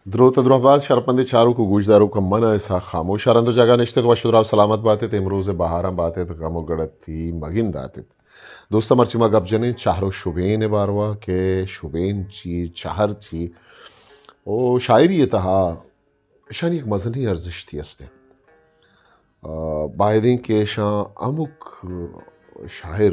دروت ءُ دراہ بات شرپندیں چاروک ءُ گوشداروکاں، من ءَ اسحاق خاموش ءَ رند ءُ جاگہ نشت ات، وش ءُ دراہ ءُ سلامت بات ات، امروز ءِ بہاراں بات ات، غم ءُ گڑتی مگند دات ات۔ دوستاں، مرچی ما گپ جنیں چہر ءُ شبین ءِ باروا کہ شبین چی، چہر چی، او شاعری ءِ تہا اشانی یک مزنیں ارزشتی است۔ آ، بایدیں کہ اشاں ہمک شاعر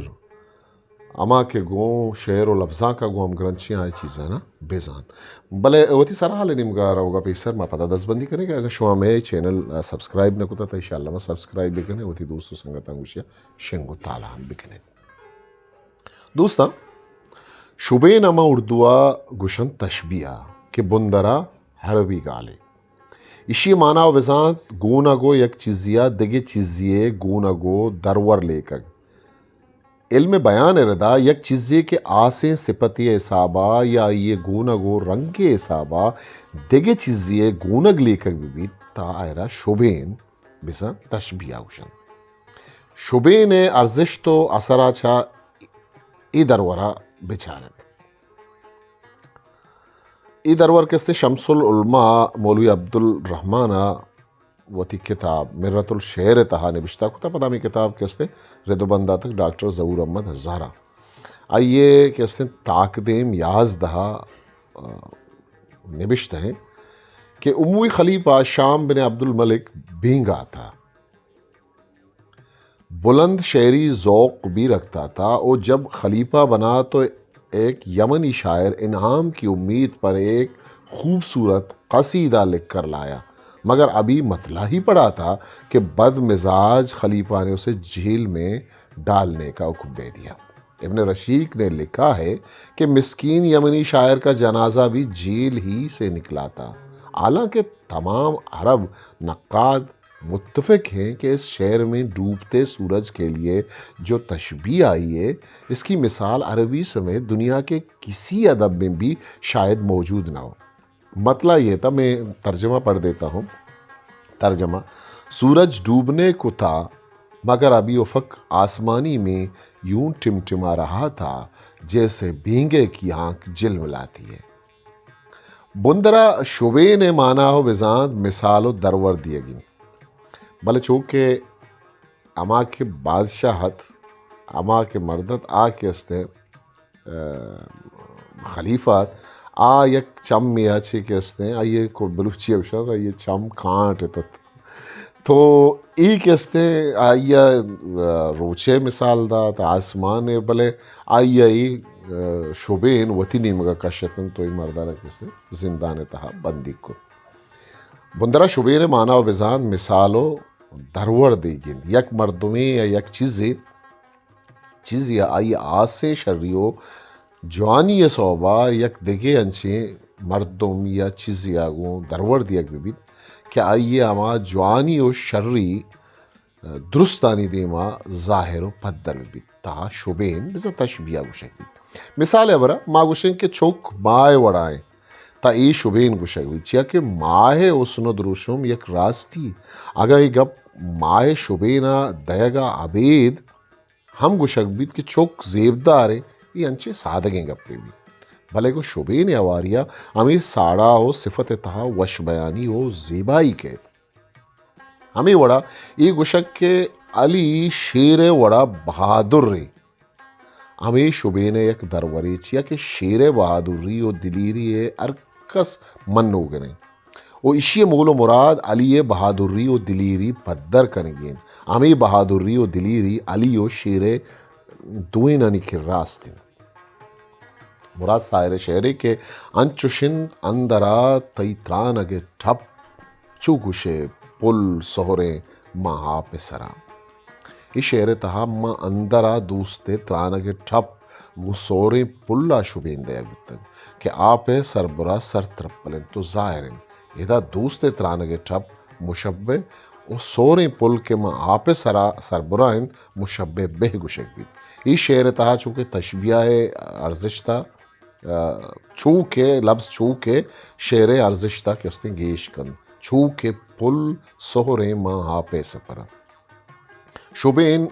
ہما کہ گوں شعر ءُ لبزانک ءَ گوں ہمگرنچیں آئی چیزانا بزانت۔ بلے وتی سرحال ءِ نیمگا روگا پیسر ما پدا دزبندی کنیں کہ اگاں شما مئے چینل ءَ سبسکرائب نہ کتا تو انشاءاللہ ما سبسکرائب بکنیں، وتی دوست ءُ سنگتاں گوشیا شنگ ءُ تالان بکنیں۔ دوستاں، شبین ءَ ما اردو ءَ گوشنت تشبیہ کہ بندرا عربی گالے۔ ایشی ءِ مانا ءَ بزانت گونگ ءُ یک چیزے ءَ دگہ چیزے ءِ گونگ ءُ درور لیکگ۔ علم بیان ءِ ردا یک چیزے کہ آسیں صفتے ءِ حسابا یا آئی ءِ گونگ ءُ رنگ ءِ حسابا دگہ چیزے ءِ گونگ لیکگ بہ بیت، تا آئرا شبین بزاں تشبیہ گوشنت۔ شبین ءِ ارزشت ءُ اثر ءَ چہ اے درور ءَ بچارت۔ اے درور کہ استیں شمس العلماء مولوی عبدالرحمن ءَ وتی کتاب مرۃ الشعر ءِ تہا نبشتہ کتا، پدا ہمے کتاب کہ استیں رد ءُ بند داتگ ڈاکٹر ظہور احمد ہزارہ۔ آئی ءِ کہ استیں تاکدیم یازدہ ءَ، آ، نبشتہ ایں کہ اموی خلیفہ شام بن عبدالملک بینگا تھا۔ بلند شعری ذوق بھی رکھتا تھا، وہ جب خلیفہ بنا تو ایک یمنی شاعر انعام کی امید پر ایک خوبصورت قصیدہ لکھ کر لایا، مگر ابھی مطلع ہی پڑا تھا کہ بد مزاج خلیفہ نے اسے جیل میں ڈالنے کا حکم دے دیا۔ ابن رشیق نے لکھا ہے کہ مسکین یمنی شاعر کا جنازہ بھی جیل ہی سے نکلا تھا، حالانکہ تمام عرب نقاد متفق ہیں کہ اس شعر میں ڈوبتے سورج کے لیے جو تشبیہ آئی ہے، اس کی مثال عربی سمیت دنیا کے کسی ادب میں بھی شاید موجود نہ ہو۔ مطلع یہ تھا، میں ترجمہ پڑھ دیتا ہوں۔ ترجمہ، سورج ڈوبنے کو تھا، مگر ابھی افق آسمانی میں یوں ٹمٹما رہا تھا، جیسے بھینگے کی آنکھ جلملاتی ہے۔ بندرا شبین ءِ مانا ءَ بزانت مثال ءُ درور دیگ انت۔ بلے چو کہ ہما کہ بادشاہ ات، ہما کہ مرد ات، آ کہ است ءِ، آ، خلیفہ ات، آ یک چمے ءَ چے کہ است ءِ، آئی ءَ کو بلوچی ءَ گوشنت، آئی ءِ چم کانٹ ات۔ تو اے کہ است ءِ، آئی ءَ، آ، روچے مثال دات، آسمان ءِ، بلے آئی ءَ اے، آ، شبین وتی نیمگ ءَ کش اتنت، تو اے مردارا کہ است ءِ زندان ءِ تہا بندیگ کت۔ بندرا شبین ءِ مانا ءَ بزانت مثال ءُ درور دیگ انت۔ یک مردمے یا یک چیزے، چیزے ءَ آئی ءِ آسیں شری ءُ جوانی ءِ سوب ءَ یک دگہ انچیں مردم یا چیزے ءَ گوں درور دیگ بہ بیت کہ آئی ءِ ہما جوانی ءُ شری درستانی دیما ظاہر ءُ پدر بہ بیت۔ تہا شبین بزاں تشبیہ گوشگ بیت۔ مثال ءِ ہبرا ما گوشیں کہ چک ماہ ءِ وڑا انت، تہ اے شبین گوشگ بیت، چیا کہ ماہ ءِ حسن ءُ دروشم یک راستی۔ اگاں اے گپ ماہ ءِ شبین ءَ دئیگ ءَ ابید ہم گوشگ بیت کہ چک زیبدار انت، اے انچیں سادگیں گپے بیت۔ بلے گوں شبین ءِ ہواری ءَ ہمے ساڑا ءُ صفت ءِ تہا وش بیانی ءُ زیبائی کیت۔ ہمے وڑا اے گوشگ کہ علی شیر ءِ وڑا بہادر انت، ہمے شبین ءِ یک درورے، چیا کہ شیر ءِ بہادری ءُ دلیری ءَ ہر کس منوگر انت ءُ ایشی ءِ مول ءُ مراد علی ءِ بہادری ءُ دلیری پدر کنگی انت۔ ہمے بہادری ءُ دلیری علی ءُ شیر ءِ دوئینانی کرا است انت۔ مراد ساحر ءِ شعرے کہ انچش انت اندرا تئی ترانگ ءِ ٹپ، چو گوشئے پل سہریں ماں آپ ءِ سرا۔ اے شعر ءِ تہا ماں اندرا دوست ءِ ترانگ ءِ ٹپ گوں سہریں پل ءَ شبین دئیگ بوتگ کہ آپ ءِ سربرا سر ترپل انت ءُ ظاہر انت۔ ادا دوست ءِ ترانگ ءِ ٹپ مشبہ ءُ سہریں پل کہ ماں آپ ءِ سرا سربرا انت، مشبہ بہ گوشگ بیت۔ اے شعر ءِ تہا چونکہ تشبیہ ءِ ارزشت ءَ، آ، چو کہ لبز چو کہ شعر ءِ ارزشت ءَ کہ استیں گیش کنت۔ چو کہ پل سہریں ماں آپ ءِ سپر ءَ۔ شبین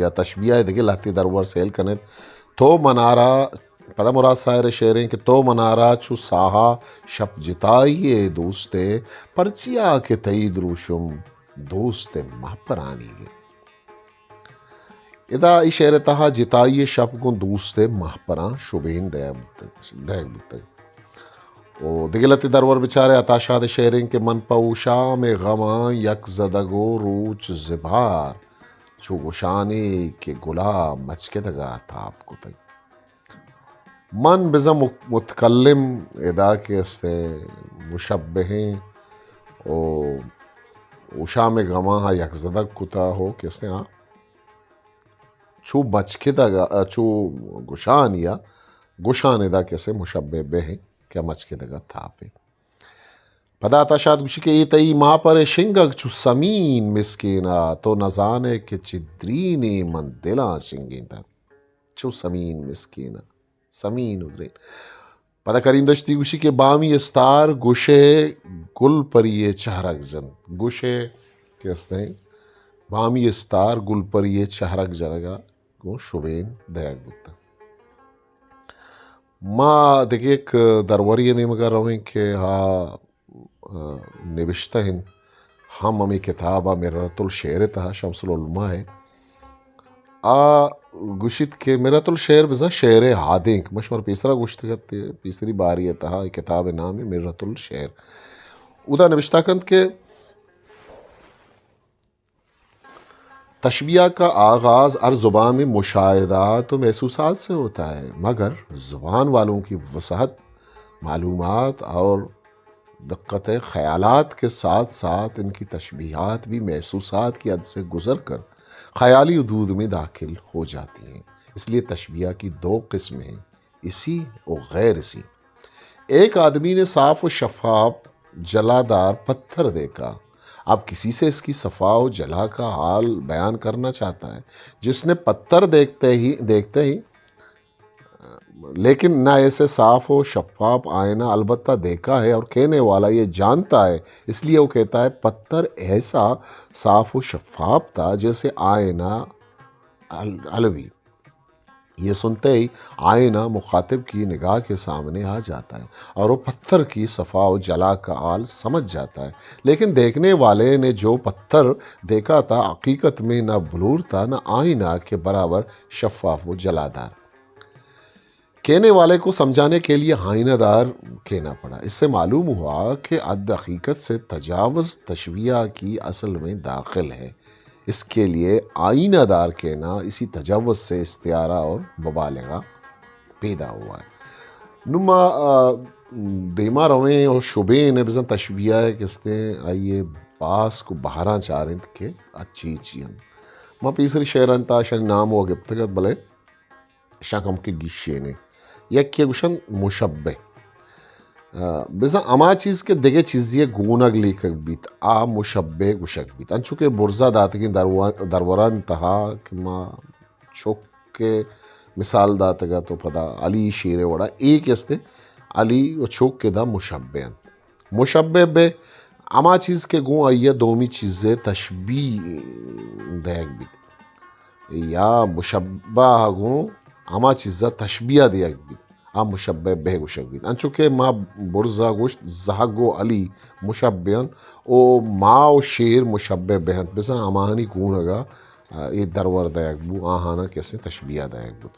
یا تشبیہ ءِ دگہ لہتے درور سیل کن ات۔ تو منارا پدا مراد ساحر ءِ شعر ایں کہ تو منارا چو ساہا شپ جتائی ءِ دوست ءِ، پرچیا کہ تئی دروشم دوست ءِ مہپرانی ءِ۔ ادا اے شعر ءِ تہا جتائی ءِ شپ گوں دوست ءِ مہپراں شبین دئیگ بوتگ، دئیگ بوتگ۔ و دگہ لہتے درور بچارے، عطا شاد ءِ شعر ایں کہ من پہ اوشام ءِ غماں یک زدگ و روچ زبہار، چو گشانے کہ گلا مچکدگ ءَ تاب کتگ۔ من بزاں مک-، متکلم ادا کہ استیں مشبہ ایں و اوشام ءِ غماں ہا یک زدگ کتا ہو کہ استیں ہا چو بچکدگ ءَ، چو گشانی ءَ، گشان ادا کہ استیں مشبہ بہ ایں کہ مچکدگ ءَ تاپیں۔ پدا عطا شاد گوشی کہ اے تئی ماپر ءِ شنگگ چو سمین مسکینا، تو نزانے کہ چدرینے من دلاں شنگینتگ۔ چو سمین مسکینا، سمین و درین۔ پدا کریم دشتی گوشی کہ بامی استار گوشے گل پری ءِ چہرگ جنت۔ گوشے کہ استیں بامی استار گل پری ءِ چہرگ جنگ ءَ گوں شبین دئیگ بوتگ۔ ما دگہ یک درورے ءِ نیمگ ءَ رویں کہ ہا، آ، نبشتہ انت، ہم ہمے کتاب ءَ مررۃ الشعر ءِ تہا، شمس العلماء ءِ۔ آ گوشیت کہ مررۃ الشعر بزاں شعر ءِ ہادینک، ما شمارا پیسرا گوشتگ ات، پیسری باری ءِ تہا اے کتاب ءِ نام مررۃ الشعر۔ اودا نبشتہ کنت کہ تشبیہ کا آغاز ہر زبان میں مشاہدات و محسوسات سے ہوتا ہے، مگر زبان والوں کی وسعت، معلومات اور دقت خیالات کے ساتھ ساتھ ان کی تشبیہات بھی محسوسات کی حد سے گزر کر خیالی حدود میں داخل ہو جاتی ہیں۔ اس لیے تشبیہ کی دو قسم ہیں، اسی و غیر اسی۔ ایک آدمی نے صاف و شفاف جلادار پتھر دیکھا۔ اب کسی سے اس کی صفا و جلا کا حال بیان کرنا چاہتا ہے۔ جس نے پتھر دیکھتے ہی، دیکھتے ہی، لیکن نہ ایسے صاف و شفاف آئینہ البتہ دیکھا ہے اور کہنے والا یہ جانتا ہے، اس لیے وہ کہتا ہے، پتھر ایسا صاف و شفاف تھا جیسے آئینہ ال-، علوی۔ یہ سنتے ہی آئینہ مخاطب کی نگاہ کے سامنے آ جاتا ہے اور وہ پتھر کی صفا و جلا کا حال سمجھ جاتا ہے۔ لیکن دیکھنے والے نے جو پتھر دیکھا تھا، حقیقت میں نہ بلور تھا، نہ آئینہ کے برابر شفاف و جلادار۔ کہنے والے کو سمجھانے کے لیے آئینہ دار کہنا پڑا۔ اس سے معلوم ہوا کہ حد حقیقت سے تجاوز تشبیہ کی اصل میں داخل ہے۔ اس کے لیے آئینہ دار کہنا اسی تجاوز سے استعارہ اور مبالغہ پیدا ہوا ہے۔ نوں ما، آ، دیما رویں اور شبین ءَ بزاں تشبیہ ءِ کہ استیں آئی ءِ باسک و بہراں چاریں کہ آ چی چی انت۔ ما پیسری شعر انت، آ شانی نام و گپتگ ات، بلے شاں کمکے گیشینیں۔ یکے گوشنت مشبہ۔ آ، بزاں ہما چیز کہ دگہ چیزے ءِ گونگ لیکگ بیت، آ مشبہ گوشگ بیت۔ انچو کہ برزا داتگیں درو-، درورانی تہا کہ ما چک ءِ مثال داتگ ات و پدا علی شیر ءِ وڑا، اے کہ استیں علی و چک ادا مشبہ انت۔ مشبہ بہ ہما چیز کہ گوں آئی ءَ دومی چیز ءِ تشبیہ دئیگ بیت، یا مشبہ ءَ گوں ہما چیز ءَ تشبیہ دئیگ بیت، آ مشبہ بہ گوشگ بیت۔ انچو کہ ما برزا گوشت، زہگ و علی مشبہ انت و ما و شیر مشبہ بہ انت، بزاں ہماہانی گونگ ءَ اے درور دئیگ بو، آہاناں کہ استیں تشبیہ دئیگ بوت۔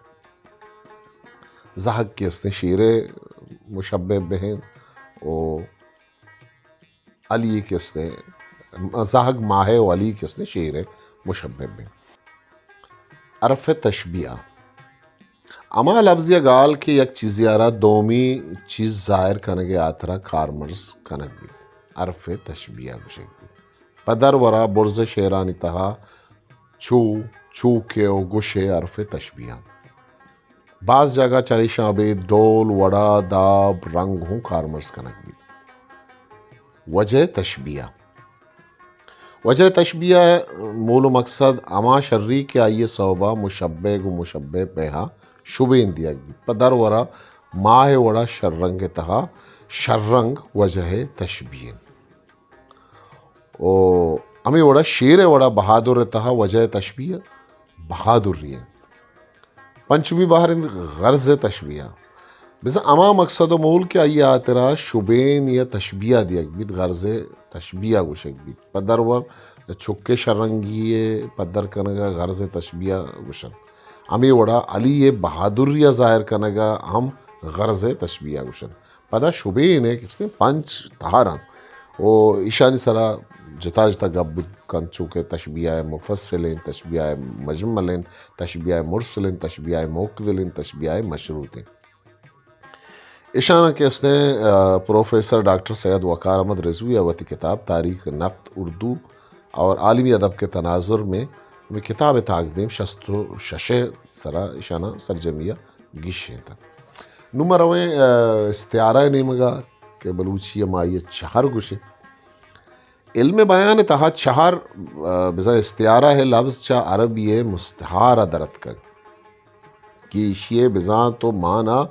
زہگ کہ استیں شیر ءِ مشبہ بہ انت و علی کہ استیں، زہگ ماہ ءِ و علی کہ استیں شیر ءِ مشبہ بہ انت۔ حرف تشبیہ۔ ہما لبز یا گال کہ یک چیزے ءَ را دومی چیز ظاہر کنگ ءِ ہاترا کارمرز کنگ بیت، حرف تشبیہ گوشگ بیت۔ پہ درورا برز ءِ شعرانی تہا چو، چوکے و گوشے حرف تشبیہ انت۔ باز جاگہ چریشاں ابید ڈول، وڑا، داب، رنگ ہوں کارمرز کنگ بیت۔ وجہ تشبیہ۔ وجہ تشبیہ ءِ مول و مقصد ہما شری کہ آئی ءِ سوبا مشبہ گوں مشبہ بہ ءَ شبین دیگ بیت۔ پہ درورا ماہ ءِ وڑا شررنگ ءِ تہا شررنگ وجہ تشبیہ انت۔ و ہمے وڑا شیر ءِ وڑا بہادر ءِ تہا وجہ تشبیہ بہادری انت۔ پنچمی بہر انت غرض تشبیہ۔ بزاں ہما مقصد و مول کہ آئی ہاترا شبین یا تشبیہ دیگ بیت، غرض تشبیہ گوشگ بیت۔ پہ درور چکے شررنگی پدر کنگا غرض تشبیہ گوشنت۔ ہمے وڑا علی بہادری ظاہر کنگا ہم غرض تشبیہ گوشنت۔ پدا شبین ء کستیں پنچ تہر انت و ایشانی سرا جتا جتا گپ بوت کنت، چو کہ تشبیہ مفصل انت، تشبیہ مجمل انت، تشبیہ مرسل انت، تشبیہ معقدل انت، تشبیہ مشروط انت۔ ایشانا کستیں، آ، پروفیسر ڈاکٹر سید وقار احمد رضوی ء وتی کتاب تاریخ نقد اردو اور عالمی ادب کے تناظر میں ہمیں کتاب تاکدیم شست و شش سرا ایشانا سرجمی ء گیشینتگ۔ نوں ما رویں، آ، استعارہ نیمگا کہ بلوچی ء ما آئی ء چہر گوشیں۔ علم بیان ء تہا چہر، آ، بزاں استعارہ ء لبز چہ عربی ء مستعار ء درتکگ کہ ایشی ء بزاں تو مانا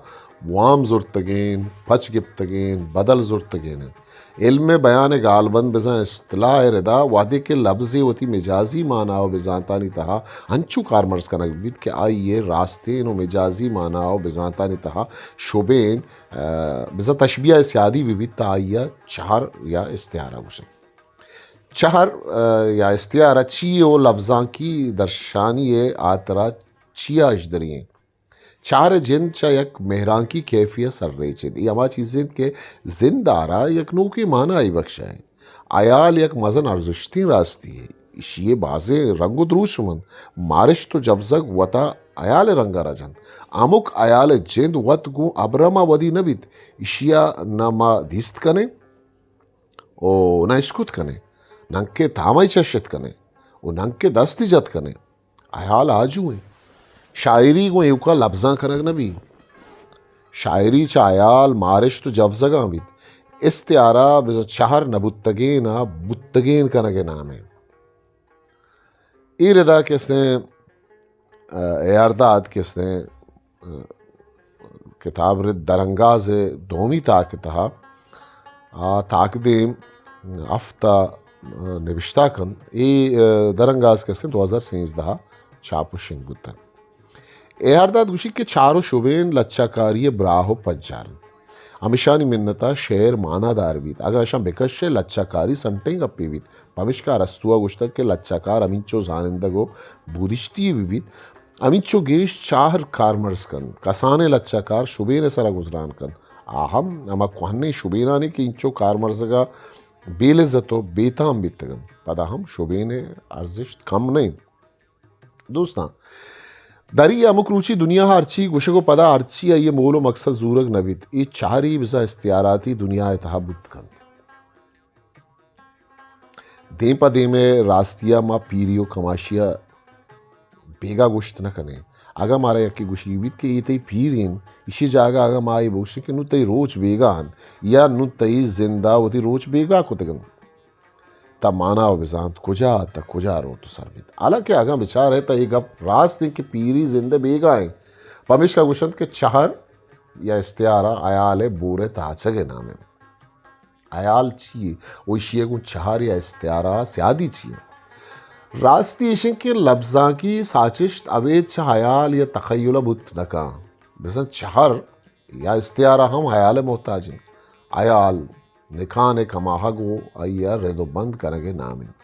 وام زرتگین، پچ گپتگین، بدل زرتگین انت۔ علم بیان ء گالبند بزاں اصطلاح ء ردا وہدے کہ لبزے وتی مجازی مانا و بزانتانی تہا انچو کارمرز کنگ بیت کہ آئی ء راستین و مجازی مانا و بزانتانی تہا شبین، آ، بزاں تشبیہ ء سیادی بہ بیت، تہ آئی ء چہر یا استعارہ گوشنت۔ چہر، آ، یا استعارہ چی و لبزانکی درشانی ء آترا چیا اش دریں؟ چہر ء جند چہ یک مہرانکی کیفی ء سرریچ انت۔ اے ہما چیز انت کہ زند آرا یک نوکیں مانائی بخشائینت۔ ہیال یک مزن ارزشتیں راستی یے۔ ایشی ء بازیں رنگ و دروشم انت۔ مارشت و جوزگ وتا ہیال ء رنگ ء رجنت۔ ہمک ہیال ء جند وت گوں ابرم ء ودی نہ بیت۔ ایشی ء نہ ما دیست کنیں و نہ اشکت کنیں، ننکہ تامئی چشت کنیں و ننکہ دستی جت کنیں۔ ہیال آجو انت۔ شاعری گوں ایوکا لبزاں کنگ نہ بیت۔ شاعری چہ ہیال، مارشت و جوزگاں بیت۔ استعارہ بزاں چہر نہ بوتگین ء بوتگین کنگ ء نام انت۔ اے ردا کستیں، آ، اے ہرداد کستیں، آ، کتاب رد درانگاز ء دومی تاک ء تہا، آ، تاکدیم ہفت ء، آ، نبشتہ کنت۔ اے، آ، درانگاز کستیں دو ہزار سینزدہ ء چاپ و شنگ بوتگ۔ اے ہرداد گوشی کہ چہر و شبین لچہ کاری ء براہ و پجار انت۔ ہمیشانی منت ء شعر مانا دار بیت۔ اگاں اشاں بکش ء لچہ کاری سنٹیں گپے بیت۔ پمشکا ارسطو ء گوشتگ کہ لچہ کار ہمینچو زانندگ و بودشتی بہ بیت، ہمینچو گیش چہر کارمرز کنت۔ کسانیں لچہ کار شبین ء سرا گزران کنت۔ آ ہم ہما کوہنیں شبینانی کہ اینچو کارمرزگا بے لذت و بے تام بیتگ انت۔ پدا ہم شبین ء ارزشت کم نہ انت۔ دوستاں، دری ہمک روچی دنیا ء ہرچی گوشگ و پدا ہرچی آئی ء مول و مقصد زورگ نہ بیت۔ اے چہری بزاں استعاراتی دنیا ء تہا بوت کنت۔ دیم پہ دیم ء راستی ء ما پیری و کماشی ء بیگا گوشت نہ کنیں۔ اگاں مارا یکے گوشگی بیت کہ اے تئی پیر انت، ایشی جاگہ اگاں ما اے بگوشیں کہ نوں تئی روچ بیگا انت یا نوں تئی زند ء وتی روچ بیگا کتگ انت، تہ مانا و بزانت کجا تہ کجا روت و سر بیت۔ حالانکہ اگاں بچارئے تہ اے گپ راست انت کہ پیری زند ء بیگا انت، پمیشکا گوشنت کہ چہر یا استعارہ ہیال ء بور ء تاچگ ء نام انت۔ ہیال چی یے؟ و ایشی ء گوں چہر یا استعارہ ء سیادی چی انت؟ راستی ایش انت کہ لبزانکی ساچشت ابید چہ ہیال یا تخیل ء بوت نہ کن۔ بزاں چہر یا استعارہ ہم ہیال ء محتاج انت۔ ہیال نکان ء کماہگ و آئی ء رد و بند کنگ ء نام انت۔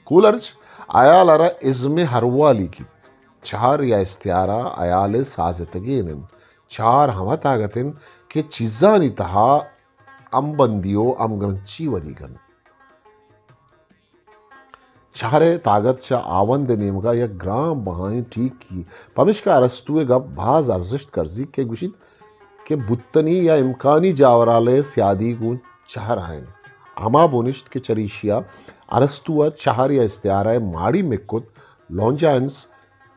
کولرچ ہیال ء را ازم ء ہروالی کیت۔ چہر یا استعارہ ہیال ء سازتگین انت۔ چہر ہما تاگت انت کہ چیزانی تہا ہمبندی و ہمگرنچی ودی کنت۔ چہر ء تاگت چہ ہاوند ء نیمگا یک گران بہائیں ٹیکی۔ پمشکا ارسطو ء گپ باز ارزشت کرزی کہ گوشیت کہ بوتنی یا امکانی جاورال ء سیادی گوں چہر ء انت۔ ہما بنشت کہ چریشیا ارسطو ء چہر یا استعارہ ء ماڑی مکت، لونجانس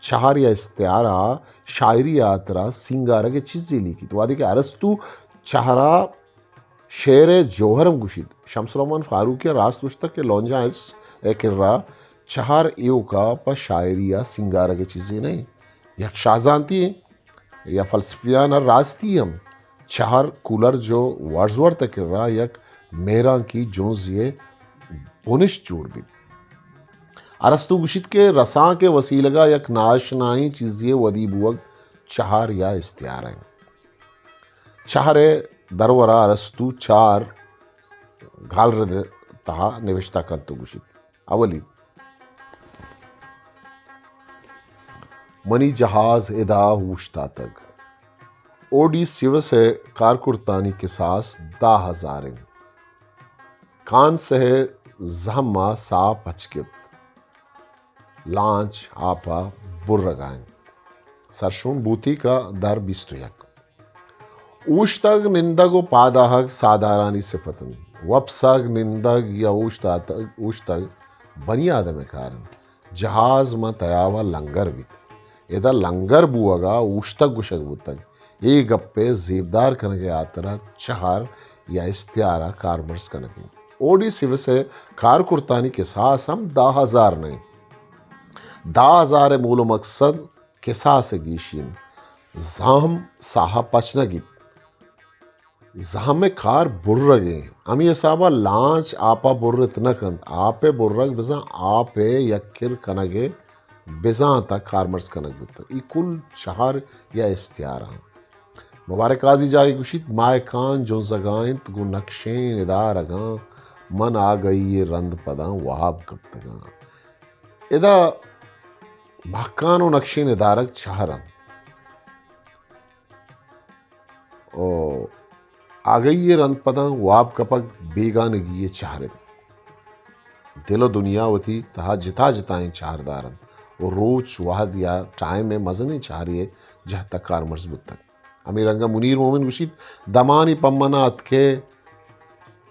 چہر یا استعارہ ء شاعری ء ہاترا سینگارگ ء چیزے لیکیت۔ وہدے کہ ارسطو چہر ء شعر ء جوہر ہم گوشیت۔ شمس الرحمن فاروقی ء راست گوشتگ کہ لونجانس ء کرا چہر ایوکا پہ شاعری ء سینگارگ ء چیزے نہ انت، یک شاہزانتی انت۔ یا فلسفیان ء راستی ہم چہر کولرج و ورڈزورتھ ء کرا یک مہرانکی جنزے ء بنشت جوڑ بیت۔ ارسطو گوشیت کہ رسانک ء وسیلگ ء یک ناشنائیں چیزے ء ودی بوگ چہر یا استعارہ انت۔ چہر ءِ درور ءَ ارسطو چار گالرد ءِ تہا نبشتہ کنت ءُ گوشیت۔ اولی، منی جہاز ادا اوشتاتگ۔ اوڈیسیوس ءِ کارکرتانی کساس دہ ہزار انت۔ کانس ءِ زہم ءَ ساہ پچ گپت۔ لانچ آپ ءَ برگ ءَ انت۔ سرشون بوتیک ءَ در بیست ءُ یک۔ اوشتگ، نندگ ءُ پادآہگ ساہدارانی سپت انت۔ وپسگ، نندگ یا اوشتاتگ، اوشتگ بنی آدم ءِ کار انت۔ جہاز ماں تیاب ءَ لنگر بیت۔ ادا لنگر بوگ ءَ اوشتگ گوشگ بوتگ۔ اے گپ ءِ زیبدار کنگ ءِ ہاترا چہر یا استعارہ کارمرز کنگ انت۔ اوڈیسیوس ءِ کارکرتانی کساس ہم دہ ہزار نہ انت۔ دہ ہزار ءِ مول ءُ مقصد کساس ءِ گیشی انت۔ زہم ساہ ءَ پچ نہ گیت۔ زہم ءِ کار برگ ءَ انت۔ ہمے حساب ءَ لانچ آپ ءَ برت نہ کنت۔ آپ ءِ برگ بزاں آپ ءِ یک کر کنگ ءِ بزانت ءَ کارمرز کنگ بوتگ۔ اے کل چہر یا استعارہ انت۔ مبارک قاضی جاگہے گوشیت، ماہکان جنزگا انت گوں نقشیں ندارگاں، من آگہی ءِ رند پداں واب کپتگاں۔ ادا ماہکان ءُ نقشیں ندارگ چہر انت۔ ءُ آگہی ءِ رند پداں واب کپگ بیگانگی ءِ چہر انت۔ دل ءُ دنیا وتی تہا جتا جتائیں چہر دار انت ءُ روچ، وہد یا ٹائم ءِ مزنیں چہرے ءِ جہت ءَ کارمرز بوتگ۔ ہمے رنگ ءَ منیر مومن گوشیت، دمانی پمن ءَ اتکئے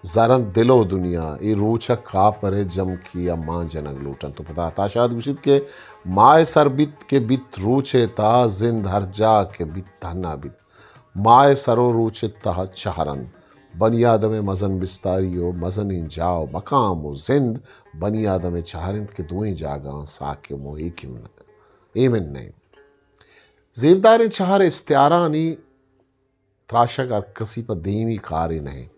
زر انت دل ءُ دنیا، اے روچ ءَ کاپر ءِ جمکی ءَ مان جنگ لوٹ انت۔ ءُ پدا عطا شاد گوشیت کہ ماہ ءِ سر بیت کہ بیت روچ ءِ تہا، زند ہر جاہ کہ بیت تہنا بیت۔ ماہ ءِ سر ءُ روچ ءِ تہا چہر انت۔ بنی آدم ءِ مزن بستاری ءُ مزنیں جاہ ءُ مقام ءُ زند بنی آدم ءِ چہر انت کہ دوئیں جاگہاں ساکم ءُ ایکم نہ، ایمن نہ انت۔ زیبداریں چہر استعارہانی تراشگ ہر کسی پہ دیمی کارے نہ انت۔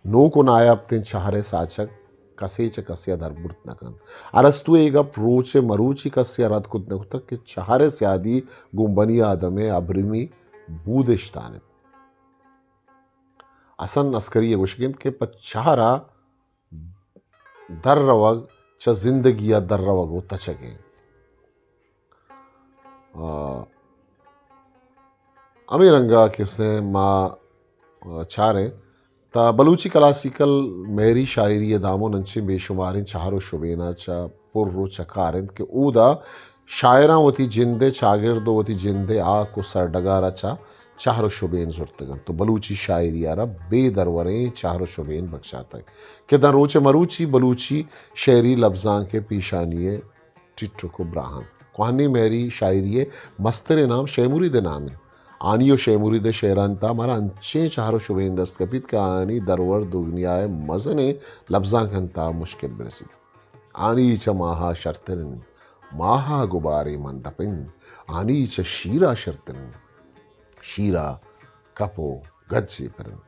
نوک ءُ نایاپتیں چہر ءِ ساچگ کسے چہ کسے ءَ در برت نہ کنت۔ ارسطو ءَ اے گپ روچ ءِ مروچی کسے ءَ رد کت نہ کتگ کہ چہر ءِ سیادی گوں بنی آدم ءِ ابرمی بودشتان انت۔ حسن عسکری ءَ گوشگ انت کہ پہ چہر ءَ در روگ چہ زندگی ءَ در روگ ءُ تچگ انت۔ آ، ہمے رنگ ءَ کہ استیں ما، آ، چاریں تا بلوچی کلاسیکل مہری شاعری ءِ دامن انچیں بے شماریں چہر ءُ شبین ءَ چہ پر ءُ چکار انت کہ اودا شاعراں وتی جند ءِ چاگرد ءُ وتی جند ءِ ہاک ءُ سرڈگار ءَ چہ چہر ءُ شبین زرتگ انت ءُ بلوچی شاعری ءَ را بے دروریں چہر ءُ شبین بکشاتگ کہ داں روچ ءِ مروچی بلوچی شعری لبزانک ءِ پیشانی ءِ ٹٹک ءُ براہ انت۔ کوہنیں مہری شاعری ءِ مستریں نام شے مرید ءِ نام انت۔ آنی ءُ شے مرید ءِ شعرانی تہا مارا انچیں چہر ءُ شبین دست کپیت کہ آیانی درور دگنیا ءِ مزنیں لبزانکانی تہا مشکل برسیت۔ آنی چہ ماہ ءَ شرتر انت، ماہ ءَ گبارے مندپ انت، آنی چہ شیر ءَ شرتر انت، شیر ءَ کپ ءُ گجے پر انت۔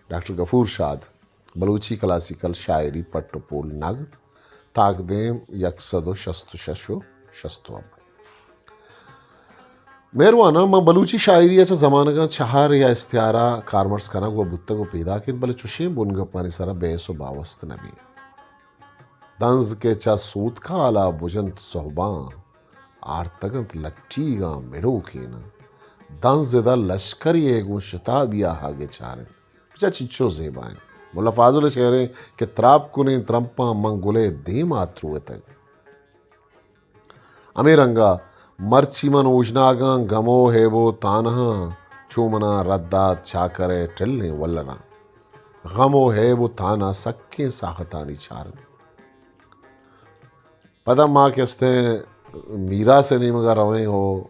ڈاکٹر غفور شاد، بلوچی کلاسیکل شاعری، پٹ ءُ پول، نگد، تاکدیم یک سد ءُ شست ءُ شش ءُ شست ءُ ہپت۔ مہرواناں، ما بلوچی شاعری ءَ چہ زمانگاں چہر یا استعارہ کارمرز کنگ ءَ بوتگ ءُ پیداک انت، بلے چشیں بنگپانی سرا بحث ءُ باوست نہ بیت۔ دنز کہ چہ سوتکالا بجنت سہباں، آرتگنت لٹیگاں مڑوکیناں۔ دنز ادا لشکرے ءَ گوں شتابی آہگ ءَ چارنت۔ بچا چنچو زیبا انت۔ ملا فاضل ءِ شعر انت کہ تراپ کنیں ترمپاں من گل ءِ دیم ءَ تروتگ۔ ہمے رنگ ءَ مرچی من اوژناگاں، گم ءُ ہیب ءُ تانہاں، چو منا رد دات چاکر ءِ ٹلیں ولراں۔ غم ءُ ہیب ءُ تانہ سکیں ساہتانی چار انت۔ پدا ما کہ استیں میراث ءِ نیمگ ءَ رویں ءُ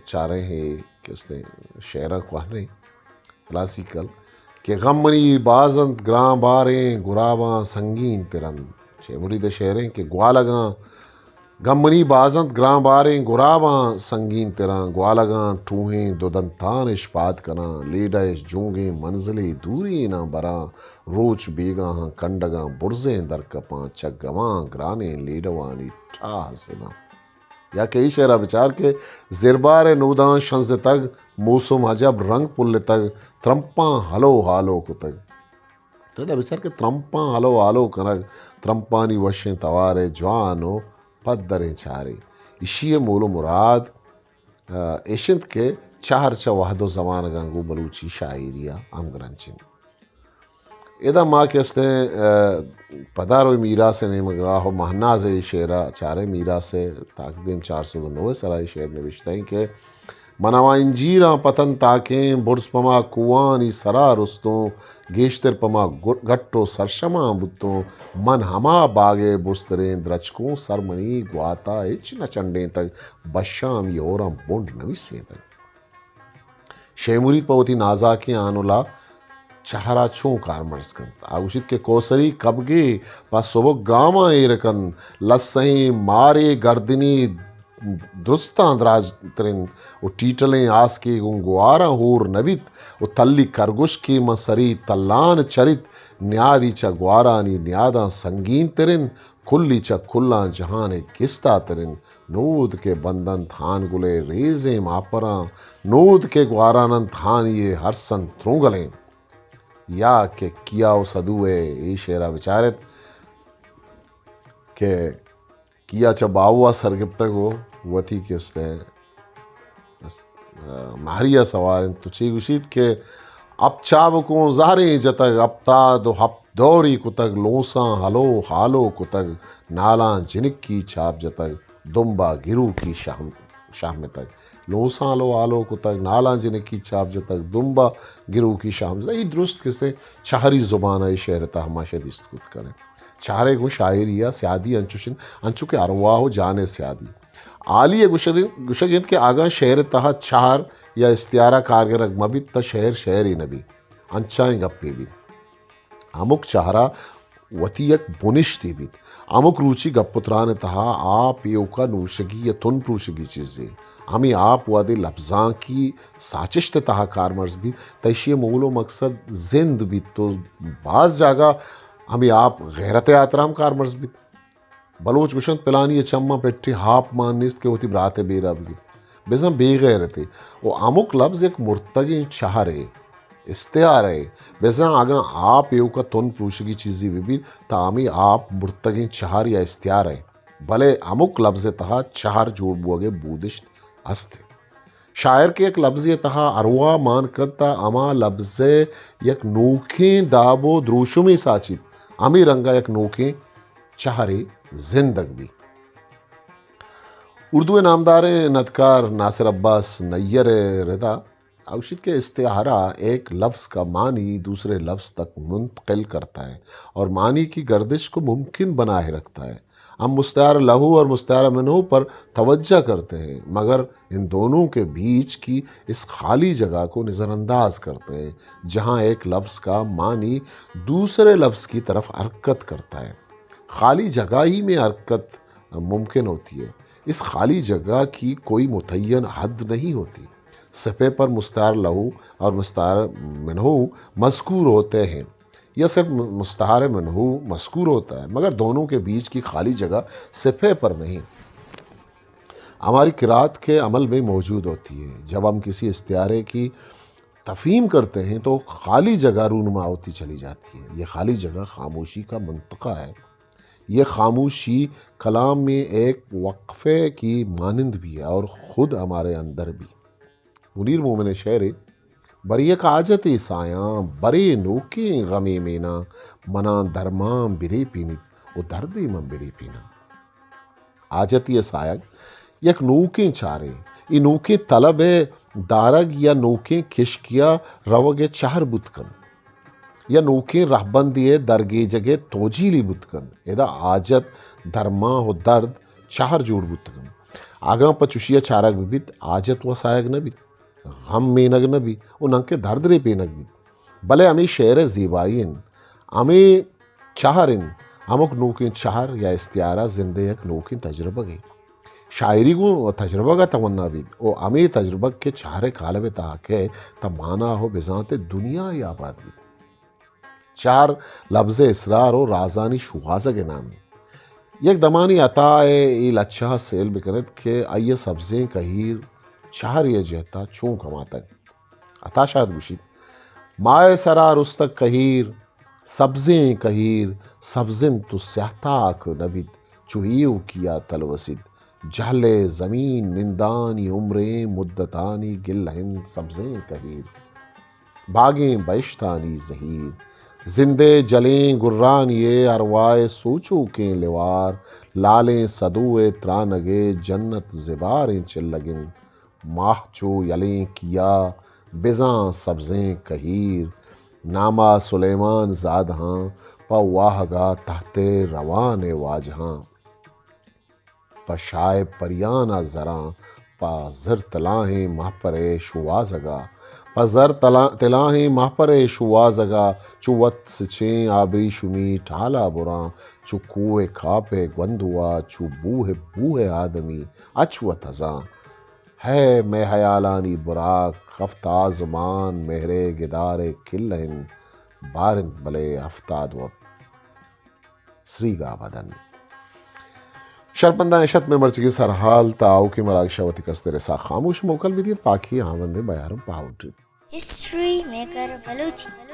چاریں اے کہ استیں شعراں کوہنیں کلاسیکل کہ غم منی باز انت گران باریں گراباں سنگین تر انت۔ شے مرید ءِ شعر انت کہ گوالگاں غم منی باز انت گران باریں گراباں سنگین تراں، گوالگاں ٹوہیں دو دنتان اش پاد کناں، لیڈہ اش جونگیں منزلے دوریناں براں، روچ بیگاہاں کنڈگاں برزیں درکپاں، چہ گماں گرانیں لیڈوانی ٹاہ زناں۔ یا کہ اے شعر ءَ بچار کہ زربار ءِ نوداں شنزتگ، موسم عجب رنگ پلتگ، ترمپاں ہلو ہالو کتگ۔ تو ادا بچار کہ ترمپاں ہلو ہالو کنگ، ترمپانی وشیں توارے جوان و پدریں چارے۔ ایشی ءِ مول و مراد، آ، ایش انت کہ چہر چہ وہد و زمانگاں گوں بلوچی شاعری ءَ ہمگرنچ انت۔ ادا ما کہ استیں، آ، پداروی میراث ءِ نیمگا و مہناز ءِ شعر ءَ چاریں، میراث ءِ تاکدیم چار سد و نو ءِ سرا اے شعر نوشتہ ایں کہ من ہما انجیراں پتن تاکیں، برز پما کوہانی سرا رستوں، گیشتر پما گٹ و سرشماں بوتوں، من ہما باگ ءِ برزتریں درچکوں، سر منی گواتا ہچ نہ چنڈینتگ، بشاں ہمی ہوراں بنڈ نویسینتگ۔ شے مرید پہ وتی نازاکیں آنلا چہرا چون کارمرز کنت؟ آ گوشیت کہ کوسری کبگے پہ سبک گاماں ایر کنت، لسہیں مارے گردنی درستاں دراج ترند و ٹیٹلیں آسکے گوں گواراں ہور نہ بیت و تلی کرگشکے ماں سری تلان چریت، نیادی چہ گوارانی نیاداں سنگین ترند، کلی چہ کلاں جہان ءِ کستا ترند، نود کہ بندنت ہان گل ءِ ریزیں ماپراں، نود کہ گواراننت ہانی ءِ ہرسنت ترونگلیں۔ یا کہ کیا و سدو ءِ اے شعر ءَ بچارت کہ کیا چہ باہو ءَ سر گپتگ و وتی کست ءِ مہری ءَ سوار انت تو چے گوشیت کہ اپ چابکوں زہریں جتگ، ہپتاد و ہپت دوری کتگ، لونساں ہلو ہالو کتگ، نالاں جنکی چاپ جتگ، دمبا گروکی شہم-، شہمتگ۔ لونساں ہلو ہالو کتگ، نالاں جنکی چاپ جتگ، دمبا گروکی شہمتگ۔ اے درست کسے چہری زبان ءَ اے شعر ءِ تہا ما شہ دیست کت کنیں۔ چہرے گوں شاعری ءَ سیادی انچوش انت، انچو کہ ارواہ و جان ءِ سیادی۔ عالی ءِ گوشگ، گوشگ انت کہ اگاں شعر ءِ تہا چہر یا استعارہ کارگرگ مہ بیت، تہ شعر شعرے نہ بیت۔ انچائیں گپے بیت۔ ہمک چہرا وتی یک بنشتے بیت۔ ہمک روچی گپ و تران ءِ تہا آپ ایوکا نوشگی یا تن پروشگی چیزے۔ ہمے آپ وہدے لبزانکی ساچشت ءِ تہا کارمرز بیت، تہ ایشی ءِ مول و مقصد زند بیت و باز جاگہ ہمے آپ غیرت ءِ ہاترا ہم کارمرز بیت۔ بلوچ گوشنت، پلانی ءِ چماں پٹے آپ مان نیست کہ وتی برات ءِ بیرا بگیت۔ بزاں بے غیرتے۔ و ہمک لبز یک مرتگیں چہرے، استعارے۔ بزاں اگاں آپ ایوکا تن پروشگی چیزے بہ بیت، تہ ہمے آپ مرتگیں چہر یا استعارے۔ بلے ہمک لبز ءِ تہا چہر جوڑ بوگ ءِ بودشت است۔ شاعر کہ یک لبزے ءِ تہا ارواہ مان کنت، تہ ہما لبز ءِ یک نوکیں داب و دروشمے ساچیت، ہمے رنگ ءَ یک نوکیں چہرے زندگ بیت۔ اردو ءِ نامداریں ندکار ناصر عباس نیر ءِ ردا آ گوشیت کہ استعارہ ایک لفظ کا معنی دوسرے لفظ تک منتقل کرتا ہے اور معنی کی گردش کو ممکن بنائے رکھتا ہے۔ ہم مستعار لہو اور مستعار منہو پر توجہ کرتے ہیں، مگر ان دونوں کے بیچ کی اس خالی جگہ کو نظر انداز کرتے ہیں، جہاں ایک لفظ کا معنی دوسرے لفظ کی طرف حرکت کرتا ہے۔ خالی جگہ ہی میں حرکت ممکن ہوتی ہے۔ اس خالی جگہ کی کوئی متعین حد نہیں ہوتی۔ صفحے پر مستعار لہو اور مستعار منہو مذکور ہوتے ہیں، یا صرف مستعار منہو مذکور ہوتا ہے، مگر دونوں کے بیچ کی خالی جگہ صفحے پر نہیں، ہماری قرائت کے عمل میں موجود ہوتی ہے۔ جب ہم کسی استعارے کی تفہیم کرتے ہیں تو خالی جگہ رونما ہوتی چلی جاتی ہے۔ یہ خالی جگہ خاموشی کا منطقہ ہے۔ یہ خاموشی کلام میں ایک وقفے کی مانند بھی ہے اور خود ہمارے اندر بھی۔ منیر مومن ءِ شعرے، برے یک حاجتے سایاں، برے نوکیں غمے میناں، مناں درمان برے پینیت و دردے من برے پیناں۔ حاجتے ءِ سایگ یک نوکیں چارے، اے نوکیں طلب ءِ دارگ یا نوکیں کشکیا روگ ءِ چہر بوت کنت۔ یا نوکیں رہبندے ءِ درگیجگ ءِ توجیلے بوت کنت۔ ادا حاجت، درمان و درد چہر جوڑ بوت کنت۔ اگاں پہ چشی ءَ چارگ بہ بیت، حاجت وسایگ نہ بیت، غم مینگ نہ بیت و ننکہ درد رے پینگ بیت۔ بلے ہمے شعر ءِ زیبائی انت، ہمے چہر انت، ہمک نوکیں چہر یا استعارہ زند ءِ یک نوکیں تجربگے۔ شاعری گوں تجربگ ءَ تمنا بیت و ہمے تجربگ کہ چہر ءِ کالب ءِ تہا کئیت، تہ مانا و بزانت ءِ دنیائے آباد بیت۔ چہر لبز ءِ اسرار و رازانی شوہازگ ءِ نام انت۔ یک دمانی عطا ءِ اے لچہ ءَ سیل بہ کن ات کہ آئی ءَ سبزیں کہیر چارے ءِ جہت ءَ چون کماتگ۔ عطا شاد گوشیت، ماہ ءِ سرا رستگ کہیر، سبزیں کہیر، سبز انت و سیاہ تاک نہ بیت، چو ایوکی ءَ تلوسیت۔ جہل ءِ زمین نندانی عمریں مدتانی گلہ انت سبزیں کہیر۔ باگیں بہشتانی زہیر، زند ءِ جلیں گرانی ءِ ارواہ ءِ سوچوکیں لیوار، لالیں سدو ءِ ترانگ ءِ جنت زباریں چلگ انت۔ ماہ چو یلیں کیا بزاں سبزیں کہیر، ناما سلیمان زادہاں پہ واہگا تحت ءِ روان ءِ واجہاں۔ پہ شاہ ءِ پریان ءَ زراں، پہ زر تلاہیں مہپر ءِ شوہازگ ءَ، پہ زر تلا-، تلاہیں مہپر ءِ شوہازگ ءَ، چو وت سچیں آبریشمی ٹال ءَ براں، چو کوہ ءِ کاپ ءِ گوندو ءَ، چو بوہ بوہ آدمی اچ وت ہزاں۔ ہے مئے ہیالانی براک، ہفت آزمان مہر ءِ گدار ءِ کلہ انت، بار انت بلے ہفتاد و سریگا بدن۔ شرپنداں، اش ات مئے مرچگیں سرحال، تا آؤکیں مراگش ءَ وتی کستر ءِ ساہ خاموش موکل بدیت، پاکی ہاوند ءِ بیارم پاہوٹ ایت۔ ہسٹری میکر بلوچی۔